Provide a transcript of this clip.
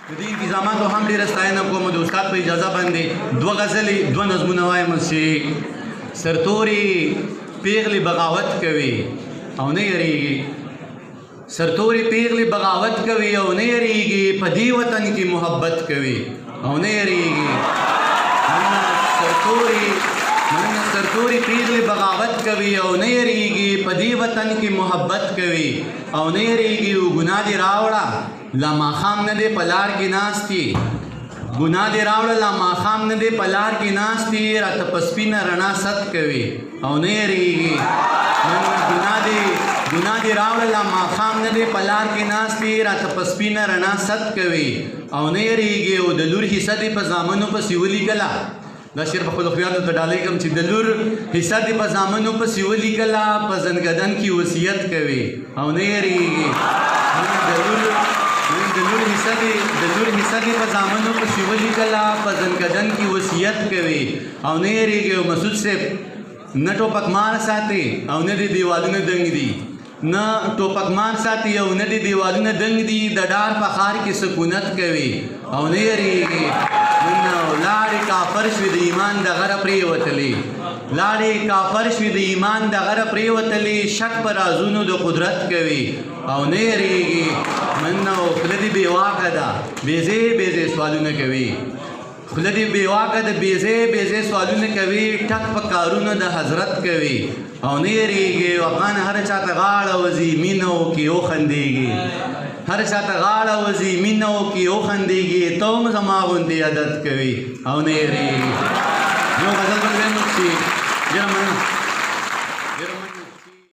د دې انتظاماتو هم ډېره ستاینه کوم. د استاد په اجازه باندې دوه غزلې، دوه نظمونه وایم چې سرتوري پیغلې بغاوت کوي او نه یریږي. سرتوري پیغلې بغاوت کوي او نه یریږي، په دې وطن کې محبت کوي او نه یریږي. سرتوري، مننه. سرتوري پیغلې بغاوت کوي او نه یریږي، په دې وطن کې محبت کوي او نه یریږي. او ګناه دې راوړه، لا ماښام نه دی په لار کې ناست یې. ګناه دې راوړه، لا ماښام نه دی په لار کې ناست یې، راته په سپینه رڼا ست کوي او نه یریږي. ګناه دې راوړه، لا ماښام نه دی په لار کې ناست یې، راته په سپینه رڼا ست کوي او نه یریږي. او د لور حصه دې په زامنو پسې ولیکله. دا شعر په خپلو خویندو ته ډالۍ کوم چې د لور حصه دې په زامنو پسې ولیکله، په زنګدن کې وصیت کوي او نه یریږي. د لور حصه دې په زامنو پسې ولیکله، په زنګدن کې وصیت کوي او نه یریږي. او مسعود صاحب، نه ټوپکمار ساتي او نه دې دیوالونه دنګ دي، نه ټوپکمار ساتي او نه دې دیوالونه دنګ دي، د ډار په ښار کې سکونت کوي او نه یریږي. لاړې کافر شوې، د ایمان د غره پرېوتلې. لاړې کافر شوې، د ایمان د غره پرېوتلې، شک پر رازونو د قدرت کوي او نه یریږي. مننه. او خوله دې بېواکه ده، بېځای بېځای سوالونه کوي. خوله دې بېواکه ده، بېځای بېځای سوالونه کوي، ټک په کارونو د حضرت کوي او نه یریږي. افغان هر چاته غاړه وځي، مینه وکړي او خندېږي. هر چاته غاړه وځي، مینه وکړي او خندېږي، ته هم زما غوندې عادت کوي او نه یریږي. یو غزل بل وایم چې ډېره مننه.